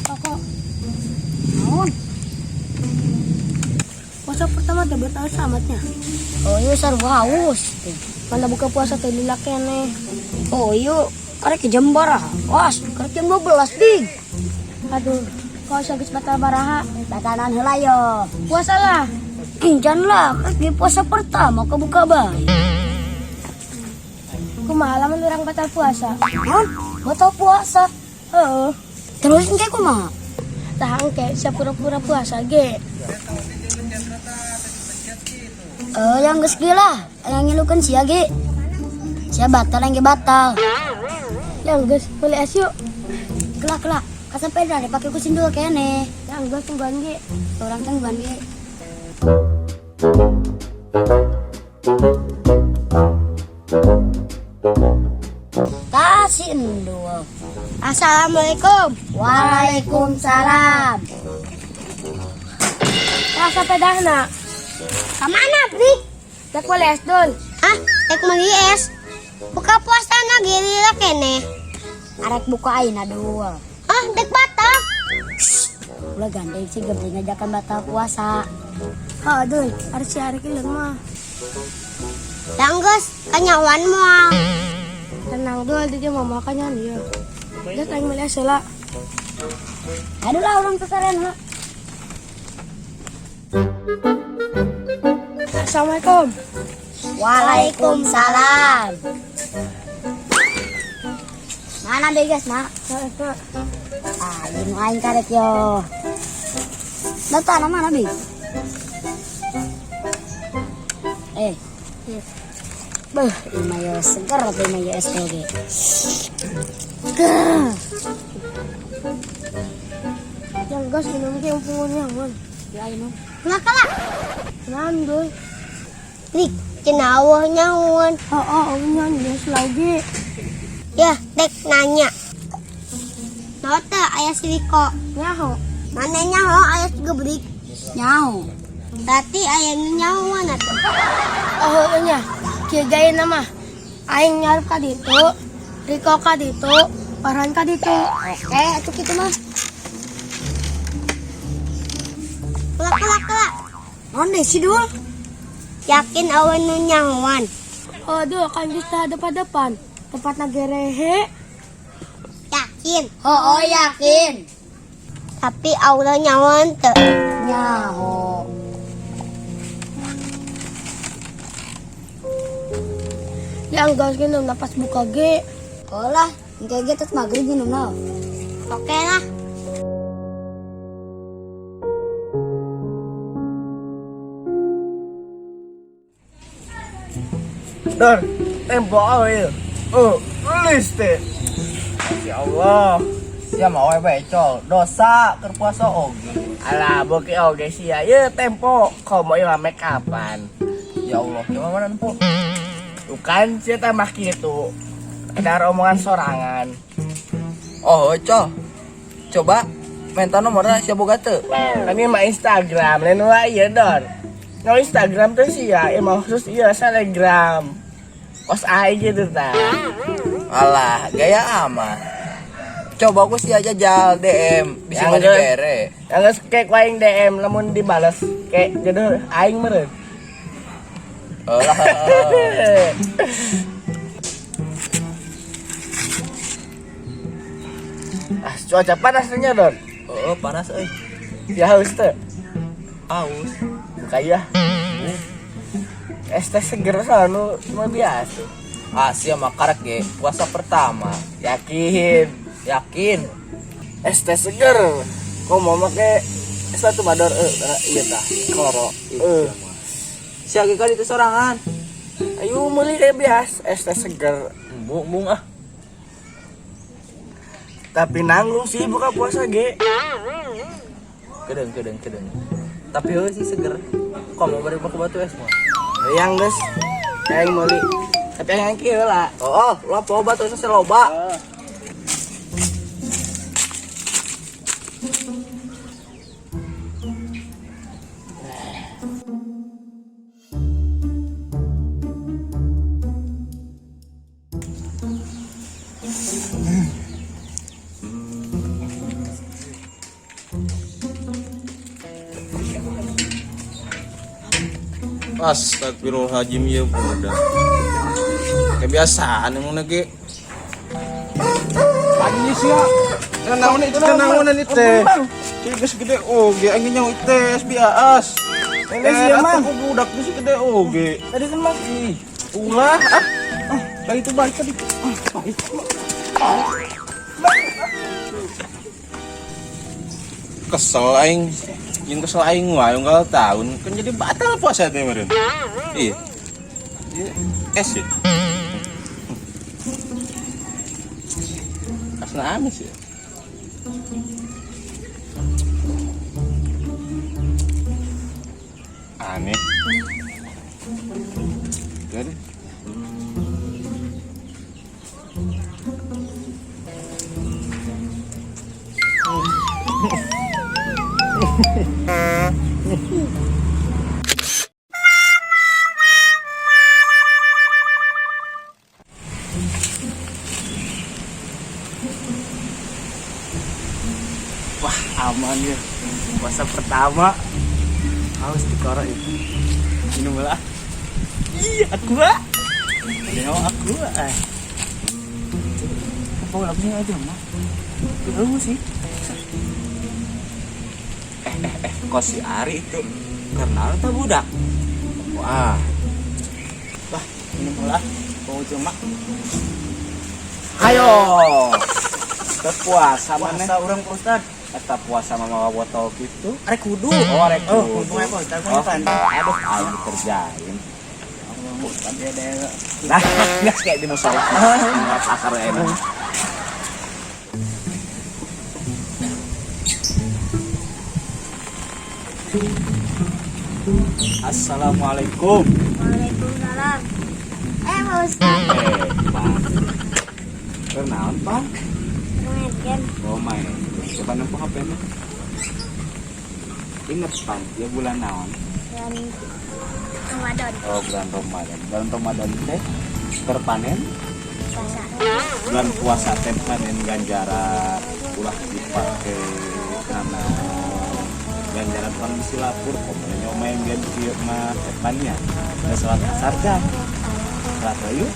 Kok Naon? Puasa pertama teh batal samatnya. Oh iya sarua haus. Mana buka puasa teh lila keneh. Oh iya, karek jam baraha. Was, karek jam 12 ding. Aduh, kau geus batal baraha. Batalan heula yo. Puasa lah. Injan lah, karek di puasa pertama kebuka bae. Kumaha lamun urang batal puasa? Naon? Batal puasa. Heeh. Terus engke kumaha? Tah engke sia pura-pura puasa ge. Eh, yang geus gila, yang ngilukeun sia ge. Sia batal yang ge batal. Yang geus meuli es yuk. Kelak kelak, kasepeda dipake ku sindul kene. Yang geus tungguan ge. Urang tungguan ge. Tah si Endul. Assalamualaikum. Waalaikumsalam. Tah sepedana. Kemana, Brik? Dek meuli es dul. Hah? Dek meuli es? Buka puasa na gini lah kene. Arek buka ayeuna dul. Ah, dek batal. Ulah gandeng sih gede ngajakan batal puasa. Heuh dul, harus si arek ieu mah. Langges, kanyawan moal. Tenang dul, dia mau makan ieu. Geus aing meuli es heula. Aduh lah orang kekeren lah. Assalamualaikum. Waalaikumsalam. Mana deh guys, nak? Heeh, Ah, ini aing karek yo. Data mana bi? Eh. Beuh, ini mah yo seger tapi mah yo es oge. Yang geus minum ge umpungan nyaman. Ya ini. Nggak kalah. Naon dul? Brik, cenah nyawan. Heeh, oh, nyan geus lagi. Ya, dek nanya. Nota ayah si Riko. Nyaho. Mana nyaho ayah si Gebrik. Nyaho. Berarti ayah nu nyaho atuh. Oh, nya. Kieu gaena mah. Aing nyarep ka ditu, Riko ka ditu, Farhan ka ditu. Oke, atuh kitu mah. Kelak kelak kelak. Naon deh si Dul? Yakin awan nu nyahoan. Oh, dul kan geus teh hadap-hadapan. Tempatna gerehe. Yakin. Oh, oh yakin. Tapi Allah nyahoan teu. Nyaho. Yang geus minum pas buka ge. Oh lah, engke ge tos magrib minum naon. Oke lah. Dor, tembok awe ya. Oh, tulis teh. Ya Allah. Sia mah we becol, dosa keur puasa oge. Alah, boke oge sia. Ye tempo, komo ieu make kapan? Ya Allah, gimana mana nempo? Bukan sia tambah kitu. Kedar omongan sorangan. Oh, col. Coba minta nomorna sia boga teu. Kan ini mah Instagram, lain wae ieu Dor. No Instagram tuh sia, emang khusus iya Telegram. Kos aing gitu ta. Alah, gaya amat. Coba aku sih aja jal DM, bisa Yang mah dibere. Yang geus kayak ku aing DM lamun dibales kayak jodoh aing meureun. Alah. Ah, cuaca panas nya Don. Oh, panas euy. Ya haus teu. Aus. Buka ya. Es teh seger soalnya cuma biasa. Ah, sia mah karek ge puasa pertama. Yakin. Yakin. Es teh seger. Kok mau make es batu bador iya tah. Koro. Sia ge kan itu sorangan. Ayo meuli kayak biasa es teh seger. Embung embung ah. Tapi nanggung sih buka puasa ge. Kedeng kedeng kedeng. Tapi heuh sih seger. Kok mau bari ke batu es mah? Yang geus aing meuli. Tapi aing kieu lah. Oh, oh, lopo batu es loba. Astagfirullahaladzim ya budak. Kebiasaan emang lagi. Pagi sih ya. Naon itu naonan itu teh. Geus gede oge aing nyaho itu bias. Ini sih, Mang. Aku budak geus gede oge. Tadi kan Mang. Ih, ulah ah. Ah, lagi itu balik tadi. Ah, balik. Kesel aing. Yang kesel aing wae unggal tahun kan jadi batal puasa teh meureun. Iya. Iya, es ya. Kasna amis ya. Aneh. Jadi. Wah, aman ya. Puasa pertama. Haus dikorok itu. Minum lah. Iya, aku ah. Ada aku ah. Apa lagunya aja mah? Lu sih. Kok si Ari itu kenal tak budak? Wah. Wah, minum lah. Kau cuma. Ayo. Ke puasa mana? Puasa orang Pak Ustad. Eta puasa mah mawa botol gitu. Arek kudu. Oh, arek Oh, kudu. untungnya Pak Ustad. Oh, aduh, aing dikerjain. Dia ada. Nah, nggak kayak di musola. Nggak akar enak. Assalamualaikum. Waalaikumsalam. Pak Ustad. Pak. Kenaon, Pak? Main game. Oh, main. Coba nempuh HP-nya. Ingat, Pak, ya bulan naon? Bulan Ramadan. Oh, bulan Ramadan. Bulan Ramadan teh terpanen Puasa. Bulan puasa teh panen ganjaran ulah dipake karena ganjaran pan bisi lapur komo main game kieu mah depannya. Geus salat asar dah. Salat yuk.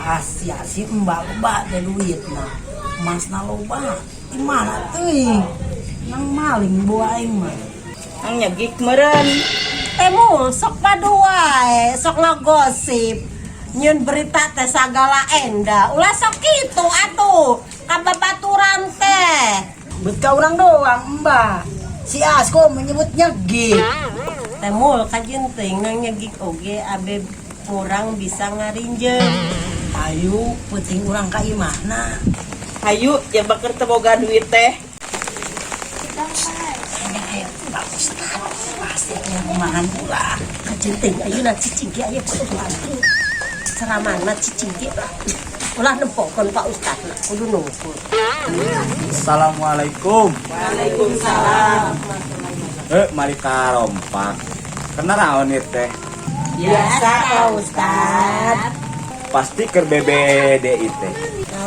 Asia si mbak loba teh duit nah. Masna loba. Di mana teuing? Nang maling bawa aing mah. Ang nyagik meren. Temu sok padu wae, sok ngagosip. Nyieun berita teh sagala enda. Ulah sok kitu atuh. Ka babaturan teh. Bet ka urang doang mbak. Si Asko menyebutnya gig. Temul kajeun teuing nang nyegik oge abe kurang bisa ngarinjeum. Ayo penting urang ka imahna. Hayu, ya baker teu boga duit teh. Ayo, Pak Ustad. Pasti aya rumahan ulah. Kajeun teuing ayeuna cicing ge aya kudu ceramahna cicing ge lah. Ulah nempokeun Pak Ustad na kudu nungkul. Assalamualaikum. Waalaikumsalam. Mari karompak. Kenal naon ieu teh? Biasa Pak Ustad. Pasti keur BBD teh.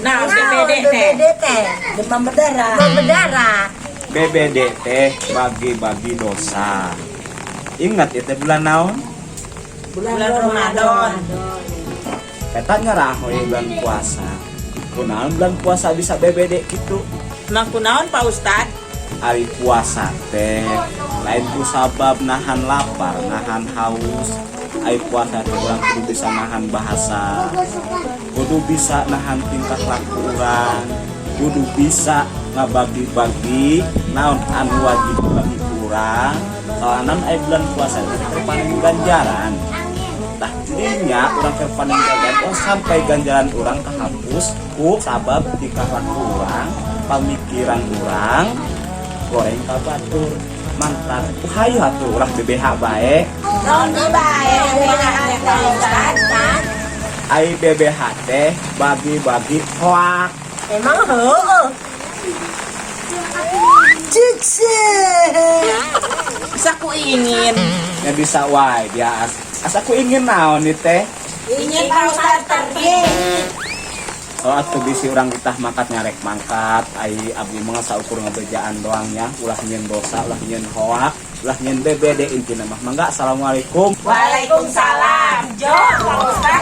Nah, BBD teh. BBD teh demam berdarah. Demam berdarah. BBD teh bagi-bagi dosa. Ingat itu bulan naon? Bulan Ramadan. Eta nyerah we bulan puasa. Kunaon bulan puasa bisa BBD gitu? Emang kunaon Pak Ustad? Ari puasa teh lain ku sabab nahan lapar, nahan haus. Ari puasa teh urang kudu bisa nahan bahasa, kudu bisa nahan tingkah laku urang, kudu bisa ngabagi-bagi naon anu wajib bagi urang. Soalna aya bulan puasa teh keur panen ganjaran. Tah jadinya urang keur panen ganjaran, oh sampai ganjaran urang kahapus ku sabab tingkah laku urang, pamikiran urang goreng ka batur. Mantap. Hayu atuh urang BBH bae. Naon bae BBH Pak Ustad? Ai BBH teh bagi-bagi hoak. Emang heueuh. Cik sih. Bisa ku ingin. Ya bisa wae dia as. Asa ku ingin naon ieu teh? Ingin Pak Ustad pergi. Oh, atuh bisi urang kita mangkat nyarek mangkat, ai abdi mah saukur ngabejaan doang nya, ulah nyieun dosa, ulah nyieun hoak, ulah nyieun BBD intina mah. Mangga, assalamualaikum. Waalaikumsalam. Jo, Pak Ustaz.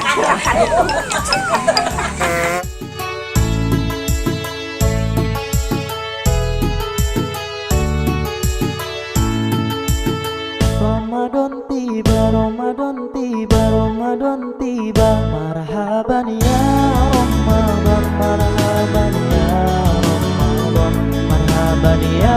Ramadan tiba, Ramadan tiba, Ramadan tiba. Marhaban ya Ramadan, marhaban ya Ramadan, marhaban ya.